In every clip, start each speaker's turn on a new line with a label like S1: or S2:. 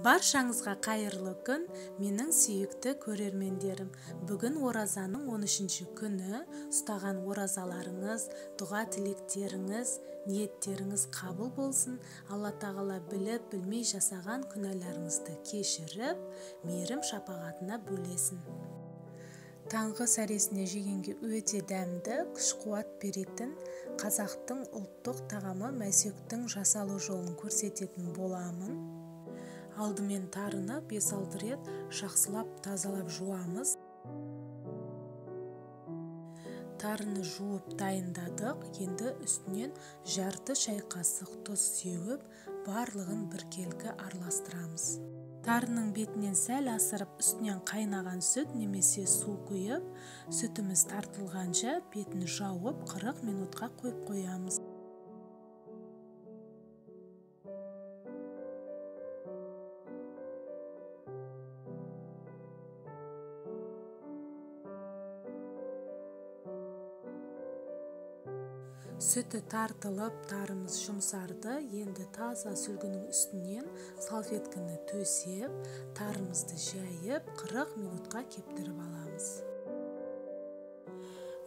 S1: Баршаңызға қайырлы күн, менің сүйікті көрермендерім. Бүгін оразаның 13-ші күні. Ұстаған оразаларыңыз, дұға тілектеріңіз, ниеттеріңіз қабыл болсын. Алла тағала біліп, білмей жасаған күнәларыңызды кешіріп, мейірім шапағатына бөлесін. Таңғы сәресіне жегенге өте дәмді, күш-қуат беретін қазақтың ұлттық тағамы мәсөктің жасалу жолын көрсететін боламын. Алдымен тарыны 5-6 рет жақсылап тазалап жуамыз. Тарыны жуып дайындадық. Енді үстінен жарты шай қасық тұз сеуіп, барлығын біркелкі араластырамыз. Тарының бетінен сәл асырып, үстінен қайнаған сүт немесе су құйып, сүтіміз тартылғанша бетін жауып 40 минутқа қойып қоямыз. Сүті тартылып, тарымыз жұмсарды. Енді таза сүлгінің үстінен салфеткіні төсеп, тарымызды жайып, 40 минутқа кептіріп аламыз.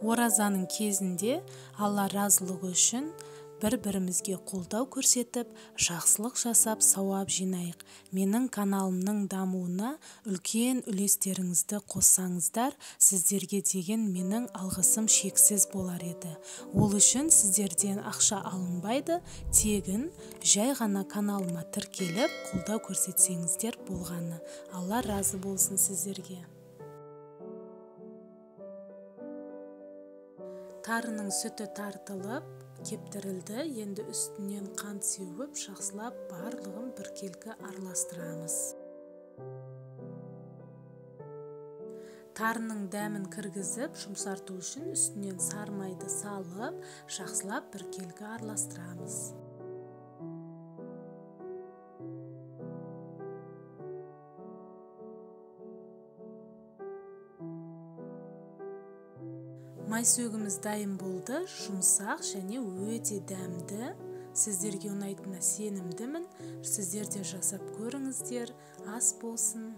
S1: Оразаның кезінде Алла разылығы үшін бір-бірімізге қолдау көрсетіп, жақсылық жасап, сауап жинайық. Менің каналымның дамуына үлкен үлестеріңізді қоссаңыздар, сіздерге деген менің алғысым шексіз болар еді. Ол үшін сіздерден ақша алынбайды, тегін жай ғана каналыма тіркеліп, қолдау көрсетсеңіздер болғаны. Алла разы болсын сіздерге. Тарының сүті тартылып, кептірілді. Енді үстінен қант сеуіп, жақсылап барлығын біркелкі араластырамыз. Тарының дәмін кіргізіп, жұмсарту үшін үстінен сары майды салып, жақсылап біркелкі араластырамыз. Майсөгіміз дайын болды, жұмсақ және өте дәмді. Сіздерге ұнайтынына сенімдімін. Сіздер де жасап көріңіздер. Ас болсын.